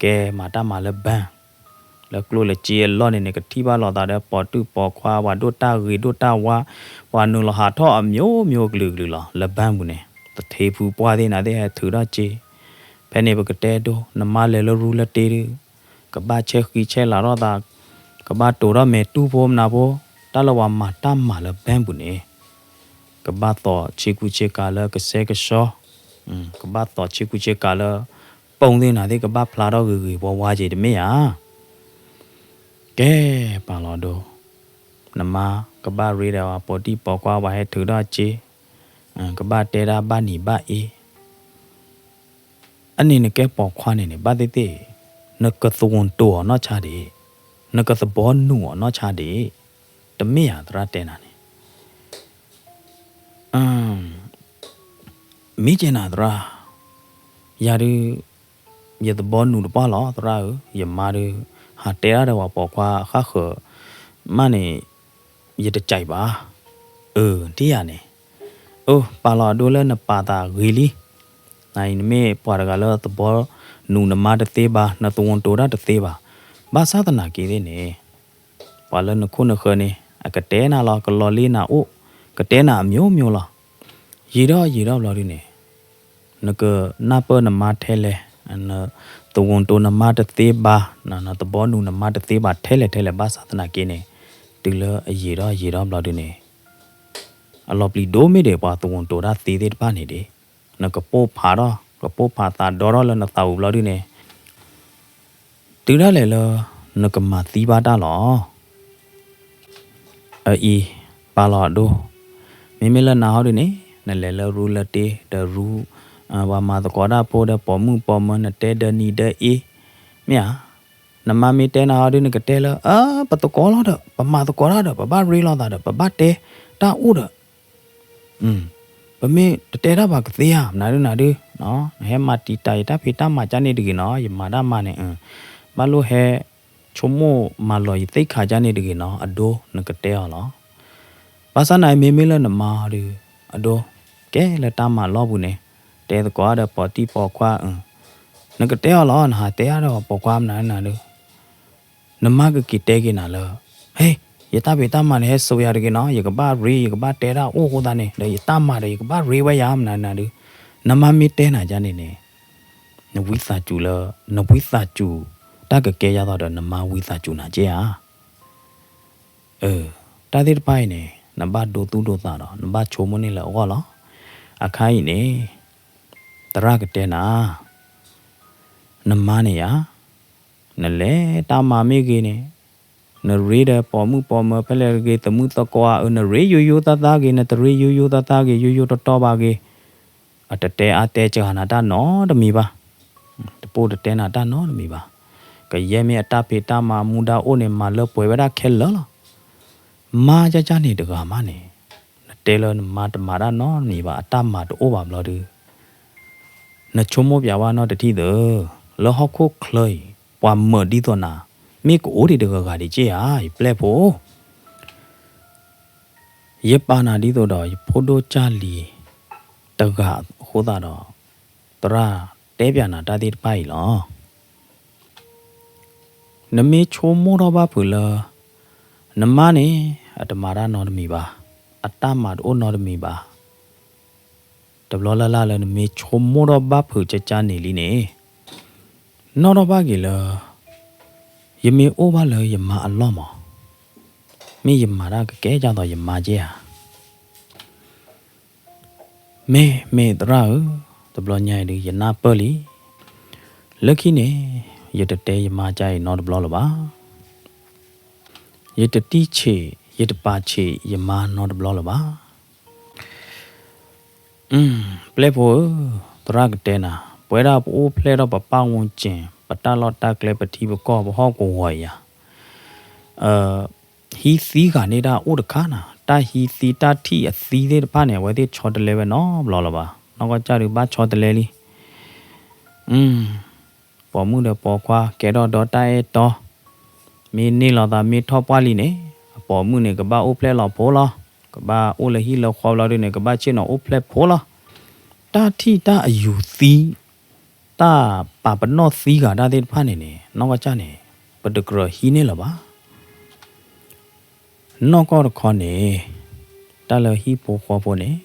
ကဲမၤတၢ်မၤလၢ bank လၢကျိၣ်လၢစ့အလီၢ်န့ၣ်န့ၣ် ကထံၣ်ဘၣ်လိာ်သးဒီးပိာ်တူၢ်ပိာ်ခွါ ပှၤဒိၣ်တၢ်ဂ့ၤဒိၣ်တၢ်ဝါ, ပှၤနုာ်လီၤဟးထီၣ်အမျိုးမျိုးကလုာ်ကလုာ်လီၤ လၢ bank ပူၤန့ၣ်, သထ့ဖုပှၢ်သ့ၣ်နၤသ့ၣ်ဟဲထုးထီၣ်စ့, ဖဲန့ၣ်ပကတဲဒိ နမါလဲၤလၢရူလၢတ့ဒု ကဘၣ်ဆဲးဃံဆဲးလၤထီၣ်သး, ကဘၣ်တိၤထီၣ်မဲာ်တူၢ်ဖိမနၤဖိ, တၢ်လၢပှၤမၤတၢ်မၤလၢ bank ပူၤန့ၣ်, ကဘၣ်သိးဆ့ကူဆ့ကၤလၢကစဲကဆှီ, ကဘၣ်သိးဆ့ကူဆ့ကၤလၢ ပိၢ်သ့ၣ်နၤသ့ၣ် ကဘၣ်ဖျါထီၣ်ဂ့ၤဂ့ၤဝါဝါက့ၤတမ့ၢ်ဧါ. ကဲပာ်လီၤဒိ, နမါကဘၣ်ရ့ဒီးပှၤပိာ်တံၢ်ပိာ်ခွါ ပှၤဟဲထုးထီၣ်စ့, ကဘၣ်တဲဒၣ်ဘၣ်နံၤဘၣ်အ့ အန့ၣ်နကဲပိာ်ခွါန့ၣ်န့ၣ် ဘၣ်သ့ၣ်သ့ၣ်, နကသဝူၤတိၤအီၤနီၢ်ဆါဒံး, နကသဘီနုာ်အီၤနီၢ်ဆါဒံး, တမ့ၢ်ဧါသရၣ်တဲနၤန့ၣ် မ့ၢ်ကဲနၤသရၣ်, ယၤဒုး ယသဘီနုာ်တပှၢ်လီၤသရၣ်ဧၢ, ယမါဒုး ဟးတဲဒၣ်ဒီးပှၤပိာ်ခွါဃၣ်ဃၢၤမးန့ၣ် ယတကးဘၣ်, အၢ ထံၣ်ယၤန့ၣ်, အိ ပာ်လီၤအဒိလၢနပာ်သးဂ့ၤလံ, နမ့ၢ်ပှၤတဂၤလၢသဘီနုာ်နမါတသ့ဘၣ် နသဝူၤတိၤတၢ်တသ့ဘၣ်, ဘၣ်ဆၣ်သနာ်က့သ့ၣ်န့ၣ် ပှၤလၢနခိၣ်နဃၢၤန့ၣ် အကတဲနၤလီၤ ကလီၤလ့နၤအိၣ်, ကတဲနၤအမျိုးမျိုးလီၤ, ယံာ်ထီၣ်ယံာ်ထီၣ်ဘျီဒုန့ၣ် နကနၢ်ပၢၢ်နမါထဲလဲၣ်, နသဝူၤတိၤနမါတသ့ဘၣ်, နသဘီနုာ်နမါတသ့ဘၣ်ထဲလဲၣ်ထဲလဲၣ် ဘၣ်ဆၣ်သနာ်က့န့ၣ် တုၤလၢအယံာ်ထီၣ်ယံာ်ထီၣ်ဘျီဒုန့ၣ် အလီၤပျံၤဒိၣ်မ့ၢ်ဒံးပှၤသဝူၤတိၤတၢ်သ့သ့ၣ်တဖၣ်န့ၣ်ဒံး, နကပိာ်ဖးထီၣ် ကပိာ်ဖးသးဒီထီၣ်လၢနသးပူၤဘျီဒုန့ၣ် တုၤဒၣ်လဲာ်လၢ နကမၤသံဘၣ်တၢ်လီၤ. အအံၤ ပာ်လီၤအဒိ, မ့မ့ၢ်လၢနၤဟီဒုန့ၣ် နလဲၤလၢရူလၢတ့ဒီးရူ, ပှၤမၤသကိးတၢ်ဖိဒီးပိာ်မုၣ်ပိာ်မၢၤ နတဲဒီးနံၤဒီးအ့, မ့ၢ်ဧါ, နမါမ့ၢ်တဲနၤဟီဒု နကတဲလၢ အၢ ပသကိးလီၤဒီး ပမၤသကိးတၢ်ဒီး ပဘၣ်ရ့လိာ်သးဒီး ပဘၣ်တဲတၢ်အိၣ်ဒီး ပမ့ၢ်တတဲတၢ်ဘၣ်ကသ့ဧါ မနုၤဒုနၤဒု, နဟဲမၤတံာ်တာ်ယတၢ်ဖံးတၢ်မၤကၢ်န့ၣ်တဂ့ၤနီၤ, ယမၤတၢ်မၤန့ၣ်, ဘၣ်လိၣ်ဟဲဆိကမိၣ်မၤလီၤယသ့ၣ်ခါကၢ်န့ၣ်တဂ့ၤနီၤ, အဒိနကတဲအီၤလီၤ. ဘၣ်ဆၣ်နၤအံၤမ့မ့ၢ်လၢနမါအီၤဒု, အဒိ, ကဲလၢတၢ်မၤလီၢ်ပူၤန့ၣ်, တဲသကိးဒီးပိာ်တံၢ်ပိာ်ခွါ, နကတဲအီၤလီၤ, နဟးတဲအါဒီးပိာ်ခွါမနုၤနၤဒု နမါကက့ၤတဲက့ၤနၤလၢ, ဟ့, ယတၢ်ဖံးတၢ်မၤန့ၣ်ဟဲစိာ်ယၤတဂ့ၤနီၤ, ယကဘၣ်ရ့ ယကဘၣ်တဲတၢ်အိၣ်အဃိသတးန့ၣ် ဒီးယတၢ်မၤဒီး ယကဘၣ်ရ့ဝဲယၤမနုၤနၤဒု, နမါမ့ၢ်တဲနၤကၢ်န့ၣ်န့ၣ်, နဝံသးစူၤလၢ, နဝံသးစူၤ, တၢ်ကကဲယၤသိးဒီး နမါဝံသးစူၤနၤက့ဧါ. အၢ, တၢ်သ့ၣ်တဖၣ်အံၤန့ၣ် နဘၣ်ဒိသူၣ်ဒိသးဒီး နဘၣ်ဆိကမိၣ်န့ၢ်လၢအဂီၢ်လီၤ. အခါအံၤန့ၣ်, သရၣ်ကတဲနၤ, နမါန့ၣ်ယၤ နလဲၤတၢ်မၤမ့ၢ်ဂ့ၤန့ၣ်, နရ့ဒီးပိာ်မုၣ်ပိာ်မၢၤဖဲလဲၣ်ဂ့ၤ သမုၣ်သကိးဧါ, နရ့ယိယိသၣ်သၣ်ဂ့ၤ နတရ့ယိယိသၣ်သၣ်ဂ့ၤ ယိယိတီတီဘၣ်ဂ့ၤ, အတတဲအါတဲစှၤနၤတၢ်နီတမံၤဘၣ်. တပိၢ်တတဲနၤတၢ်နီတမံၤဘၣ်. ကယဲၢ်မ့ၢ်အတၢ်ဖံးတၢ်မၤအမူဒါအိၣ်န့ၣ် မၤလၢပှဲၤဝဲဒၣ်ခဲလၢာ်လီၤ. မါကၠၢ်ကၠၢ်န့ၣ်တဂၤမးန့ၣ်, နတဲလၢနမါတမၤတၢ်နီတမံၤဘၣ်, အတၢ်မၤတအိၣ်ဘၣ်ဘျီဒုး, နဆိကမိၣ်ပျဲဝဲနီတထံၣ်သ့, လၢဟီၣ်ခိၣ်ချၢအံၤ ပှၤမၢးဒ်သိးနၤ, မ့ၢ်ကအိၣ်ဒံးတဂၤဂၤဒံးက့ဧါ, ယပျဲၢ်ဖိ ယပာ်နၤဒ်သိးဒီး ယဖိဒိၣ်ကၢ်လံၤတဂၤအဃိသတးဒီး, သရၣ်တဲပျဲနၤတၢ်သ့ၣ်တဖၣ်အံၤလီၤ. နမ့ၢ်ဆိကမိၣ်ထီၣ်ဘၣ်ဖုးလၢ နမါန့ၣ် အတမၤတၢ်နီတမံၤဘၣ်, အတၢ်မၤတအိၣ်နီတမံၤဘၣ်, တဘျီလၢ်လၢ်လၢနမ့ၢ်ဆိကမိၣ်ထီၣ်ဘၣ်ဖုးကၠၢ်ကၠၢ်န့ၣ်လံန့ၣ်, နီၣ်ထီၣ်ဘၣ်က့ၤလၢ ယမ့ၢ်အိၣ်ဘၣ်လၢယမါအလီၢ်မး, မ့ၢ်ယမၤတၢ်ကကဲဒ်သိးယမါက့ဧါ. မ့ၢ်မ့ၢ်သရၣ်ဧၢ, တဘျီညါအံၤဒုး ယနၢ်ပၢၢ်လံ. လၢခံန့ၣ် ယတတဲယမါကၠၢ်အံၤနီတဘျီလၢၤဘၣ်. ယတတံၢ်ဆံး ယတပာ်ဆံးယမါနီတဘျီလၢၤဘၣ်. ပျဲၢ်ဖိဧၢ, သရၣ်ကတဲနၤ, ပဝဲဒၣ်ပအိၣ်ဖျဲၣ်ထီၣ်ပပၢ်ဝူကၠ့ၣ် ပတၢ်လီၢ်တၢ်ကျဲ ပထံပကီၢ် ပဟီၣ်ကဝီၤအံၤဧါ, ဟံးသံဂၤန့ၢ်ဒၣ်အိၣ်တခါနၤ, တၢ်ဟံးသံတၢ်ထံၣ်အသံသ့ၣ်တဖၣ်န့ၣ် အဝဲသ့ၣ်ဆီတလဲဝဲနီတဘျီလၢၤဘၣ်. နီၢ်ကီၢ်ကၠၢ်ဒုးဘၣ်ဆီတလဲလံ. ပိာ်မုၣ်ဒီးပိာ်ခွါ ကဲထီၣ်ဒီးတၢ်အဲၣ်တီ, မ့ၢ်န့ၢ်လိာ်သးမ့ၢ်ထီၣ်ပှၢ်လံန့ၣ်, အပိာ်မုၣ်န့ၣ် ကဘၣ်အိၣ်ဖျဲၣ်လီၤဖိလီၤ, ကဘၣ်အိၣ်လၢဟံၣ်လၢဃီဘျီဒုန့ၣ် ကဘၣ်ဆ့ၣ်နီၤအိၣ်ဖျဲၣ်ဖိလီၤ. တၢ်ထံၣ်တၢ်အယူၤသံ တၢ်ပာ်ပနီၣ်သံဂၤတၢ်သ့ၣ်တဖၣ်န့ၣ်န့ၣ် နီၢ်ကီၢ်ကၠၢ်န့ၣ် ပတကြၢးဟံးန့ၢ်လၢၤဘၣ်. နီၢ်ကီၢ်တခီန့ၣ် တၢ်လၢဟံၣ်ဖိဃီဖိန့ၣ်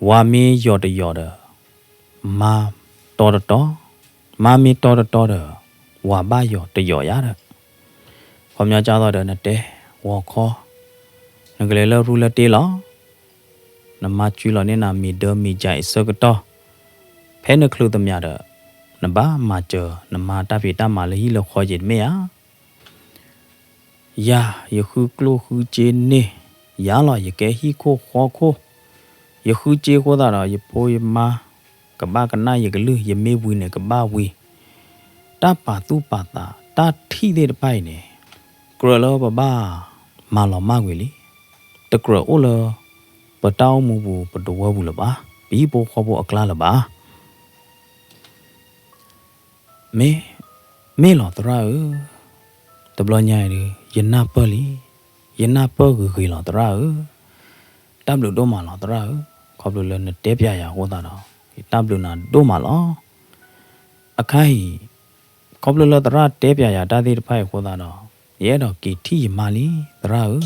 ဝၤမ့ၢ်ယီၤတယီၤဒီး မါတီတတီ, မါမ့ၢ်တီတတီဒီး ဝၤဘၣ်ယီၤတယီၤယါဒီး, ခီပညီကၢ်သိးဒီး နတဲဂီၤခီ နကလဲၤလၢရူလၢတ့လီၤ. နမါကွံလီၤန့ၢ်နၤမ့ၤဒၢမ့ၤကဲအံၤအဆၢကတီၢ်, ဖဲနချုးသမျးဒီး နဘၣ်မၤစၢၤနမါတၢ်ဖံးတၢ်မၤလၢဟံၣ်လၢဃီက့ၤတမ့ၢ်ဧါ. ယၤ ယဃုကျိၣ်ဃုစ့န့ၢ်ယၤလီၤ, ယကဲဟံၣ်ခိၣ်ဃီခိၣ်, ယဃုစ့အဃိသတးဒီး ယဖိယမါ ကဘၣ်ကနၣ်ယကလုၢ်, ယမ့ၢ်ဝံၤန့ၣ်ကဘၣ်ဝံၤ, တၢ်ပာ်သူၣ်ပာ်သး တၢ်ထံၣ်သ့ၣ်တဖၣ်အံၤန့ၣ် ကြၢးလၢပဘၣ်မၤလီၤမၢ်ကွံာ်လံ. တကြၢးအိၣ်လၢ ပတၢ်အိၣ်မူပူၤ ပတဝၢပူၤလၢၤဘၣ်, ပဟံၣ်ဖိဃီဖိအကျါလၢၤဘၣ်. မ့ၢ်, မ့ၢ်လီၤသရၣ်ဧၢ, တဘျီညါအံၤဒုး ယနၢ်ပၢၢ်လံ, ယနၢ်ပၢၢ်ဂ့ၤဂ့ၤလီၤသရၣ်ဧၢ, တၢ်ဘျုးဒိၣ်မးလီၤသရၣ်ဧၢ, ခီဖျိလၢနတဲပျဲယၤအဃိသတးဒီး ယတၢ်ဘျုးနၤဒိၣ်မးလီၤ. အခါအံၤ ခီဖျိလၢသရၣ်တဲပျဲယၤတၢ်သ့ၣ်တဖၣ်အံၤအဃိသတးဒီး ယအဲၣ်ဒိးက့ၤထံၣ်ယမါလံ သရၣ်ဧၢ,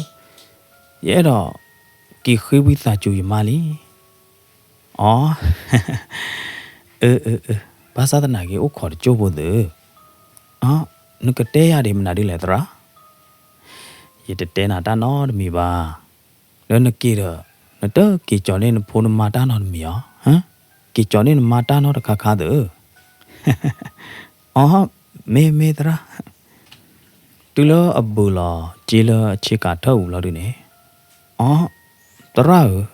ယအဲၣ်ဒိးက့ၤဃ့ဝံသးစူၤယမါလံ. အ အၢ အၢ အၢ ဘၣ်ဆၣ်သနာ်က့အိၣ်ခိးတစိၢ်ဖိသ့ၣ်ဧၢ, နကတဲယၤဒ်မနုၤဒ်လဲၣ်သရၣ်, ယတတဲနၤတၢ်နီတမံၤဘၣ်, လၢနက့ၤဒီး နတက့ၤကၠီၤန့ၢ်နဖိနမါတၢ်နီတမံၤဧါ, ဟါ, က့ၤကၠီၤန့ၢ်နမါတၢ်နီတခါခါသ့ၣ်ဧၢ. အ မ့ၢ်မ့ၢ်သရၣ်, တုၤလၢအဘုးလီၤစ့လၢအဆ့ကၤထၢၣ်ပူၤလီၤဒုန့ၣ်, အ သရၣ်ဧၢ,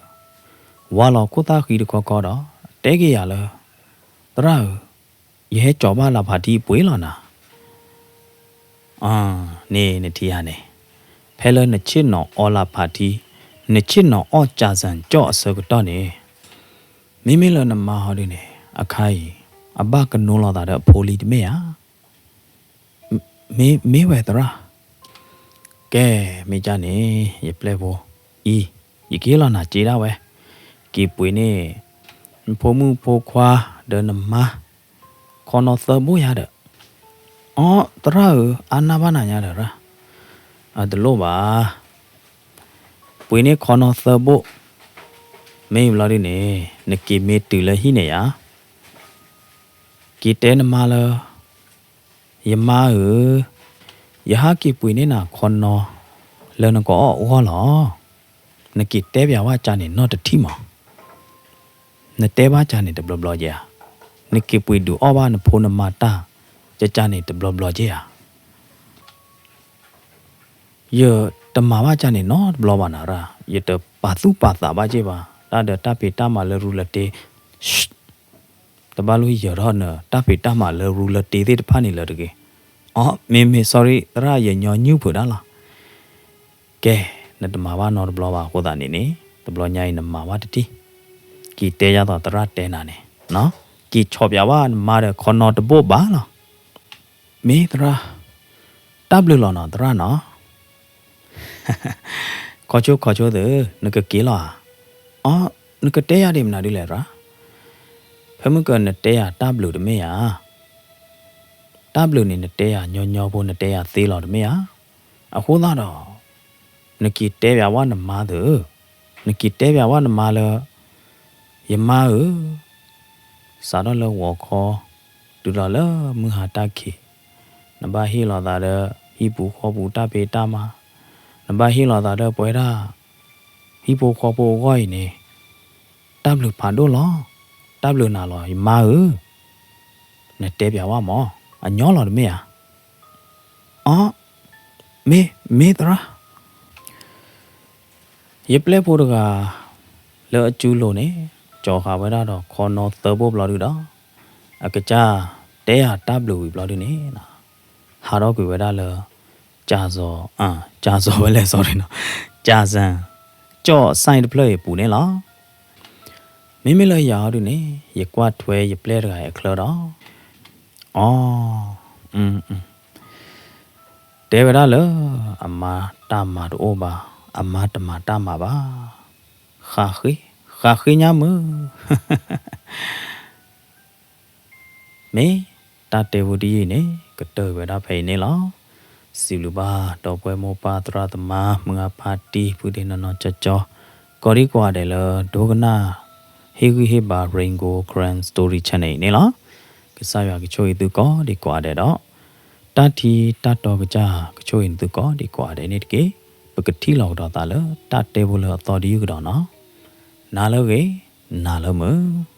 ဝါလီၤခိၣ်သၣ်ဃံတခီခီဒီး တဲက့ၤယၤလၢ သရၣ်ဧၢ, ယဟဲကၠီၤဘၣ်လၢဖးထံပှ့ၤလီၤနၤ အ န့ၣ်နထံၣ်ဧါန့ၣ်, ဖဲလၢနဆ့ၣ်နီၤအီလၢဖးထံ, နဆ့ၣ်နီၤအီၣ်ကၠၤစၢၤကၠီၣ်အဆၢကတီၢ်န့ၣ်, မ့မ့ၢ်လၢနမါဟီဒုန့ၣ် အခါအံၤ အဘၣ်ကနိလီၤသးဒီးအဖိလံတမ့ၢ်ဧါ. မ့ၢ်, မ့ၢ်ဝဲသရၣ်, ကဲ, မ့ၢ်ကၢ်န့ၣ် ယပျဲၢ်ဖိအံၤ, ယကဟ့ၣ်လီၤနၤစ့ဒၣ်ဝဲ, က့ၤပှ့ၤန့ၢ် နဖိမုၣ်ဖိခွါ ဒီးနမါ ခီနီသၢဘိၣ်ယါဒီး, အ သရၣ်ဧၢ, အါနၢ်ဘၣ်နၤညါဒီးရၣ်, အတလိၣ်ဘၣ်, ပှ့ၤန့ၢ်ခီနီသၢဘိၣ်, မ့ၢ်ဘျီဒုန့ၣ် နက့ၤမ့ၢ်တုၤလၢဟံၣ်န့ၣ်ယါ, က့ၤတဲနမါလၢ ယမါဧၢ, ယဟးက့ၤပှ့ၤန့ၢ်နၤခီနီ လၢနကအီၣ်အဂီၢ်လီၤ. နက့ၤတဲပျးဝဲကၢ်န့ၣ်နီတထံၣ်မး, နတဲဘၣ်ကၢ်န့ၣ်တဘျီဘျီက့ဧါ, နက့ၤပှ့ၤဒုးအီၣ်ဘၣ်နဖိနမါတၢ်, ကၢ်ကၢ်န့ၣ်တဘျီဘျီက့ဧါ. ယတမၤဘၣ်ကၢ်န့ၣ်နီတဘျီဘၣ်နၤရၣ်, ယတပာ်သူၣ်ပာ်သးဘၣ်က့ဘၣ်, တၢ်ဒီးတၢ်ဖံးတၢ်မၤလၢရူလၢတ့, တဘၣ်လိၣ်ယၢၤထီၣ်နတၢ်ဖံးတၢ်မၤလၢရူလၢတ့သ့ၣ်တဖၣ်န့ၣ်လၢၤတဂ့ၤ. အ မ့မ့ၢ် sorry သရၣ်, ယညီနုၢ်ဖုးဒၣ်လီၤ. ကဲ, နတမၤဘၣ်နီတဘျီဘၣ်အဃိသတးန့ၣ်န့ၣ် တဘျီညါအံၤနမၤဘၣ်တထံၣ်, က့ၤတဲယၤသိးသရၣ်တဲနၤန့ၣ်, က့ၤဆီးပၠးဘၣ်နမါဒီးခီနီတဘိၣ်ဘၣ်လီၤ. မ့ၢ်သရၣ်, တၢ်ဘျုးလီၤနီၤသရၣ်နီၤ. ခီဆိခီဆိသု, နကက့ၤလီၤဧါ. အီ, နကတဲယၤဒ်မနုၤဒ်လဲၣ်သရၣ်. ဖဲမုၢ်ကနတဲယၤတၢ်ဘျုးတမ့ၢ်ဧါ. တၢ်ဘျုးန့ၣ်နတဲယၤညီညီဖိ နတဲယၤသ့လီၤတမ့ၢ်ဧါ. အဃိသတးဒီး နက့ၤတဲပၠးဝဲနမါသု, နက့ၤတဲပၠးဝဲနမါလၢ ယမါဧၢ, စးထီၣ်လၢဂီၤခီ တုၤလီၤလၢမုၢ်ဟါတၢ်ခံး, နဘၣ်ဟ့ၣ်လီၤသးဒီး ဟံၣ်ပူၤဃီပူၤတၢ်ဖံးတၢ်မၤ, နဘၣ်ဟ့ၣ်လီၤသးဒီးပဝဲဒၣ် ဟံၣ်ဖိဃီဖိအဂီၢ်အံၤန့ၣ် တၢ်ဘျုးဖးဒိၣ်လီၤ. တၢ်ဘျုးနၤလီၤ ယမါဧၢ, နတဲပၠးဝဲမၢ်, အညီလီၤတမ့ၢ်ဧါ. အီ, မ့ၢ်, မ့ၢ်သရၣ်. ယပျဲၢ်ဖိတဂၤ လၢအစုလိၤန့ၣ် ကၠီၤဃာ်ဝဲဒၣ်ဒီးခီနီသၢဘိၣ်ဘျီဒုဒီး အကစၢ်တဲယၤတၢ်ဘျုးဝံၤဘျီဒုန့ၣ် ဟးထီၣ်ကွံာ်ဝဲဒၣ်လၢ ကၠၤစီၤ, ကၠၤစီၤဝဲလဲၣ် sorry နီၤ, ကၠၤစၣ်, ကၠီၣ်စၣ်တဖျၢၣ်အံၤအပူၤန့ၣ်လီၤ. မ့မ့ၢ်လၢယၤအီၤဒုန့ၣ် ယကွၢ်ထွဲယပျဲၢ်တဂၤအံၤအချၢဒီး အီ, တဲဝဲဒၣ်လၢ အမါတၢ်မၤတအိၣ်ဘၣ်, အမါတမၤတၢ်မၤဘၣ်, ဃးဃ့, ဃးဃ့ညါမုၢ်. မ့ၢ်တၢ်တဲဖိတယုၢ်အံၤန့ၣ် ကတၢၢ်ဝဲဒၣ်ဖဲအံၤန့ၣ်လီၤ. စံးဘျုးဘၣ်ဒီပုၢ်ဝဲၢ်မိၢ်ပၢ်သရၣ်သမါ မုၢ်ဂၢ်ဖါတံၢ် ဖုဒ့နီၢ်နီၢ်ကၠီကၠီ ကိးဒံကိးဂၤဒဲးလၢ ဒိကနၣ် ဟ့ၣ်ဂံၢ်ဟ့ၣ်ဘါ Rain Gold Karen Story Channel အံၤန့ၣ်လီၤ. ကစၢ်ယွၤကဆိၣ်ဂ့ၤသုကိးဒံကိးဂၤဒဲးဒီး တၢ်ထံတၢ်တီကစၢ်ကဆိၣ်ဂ့ၤနသုကိးဒံကိးဂၤဒဲးန့ၣ်တက့ၢ်. ပကထံၣ်လိာ်ကဒီးသးလၢတၢ်တဲဖိလၢအသီတယုၢ်ကဒီးနီၤ. နၤလၢအဂ့ၤ, နၤလၢမုာ်.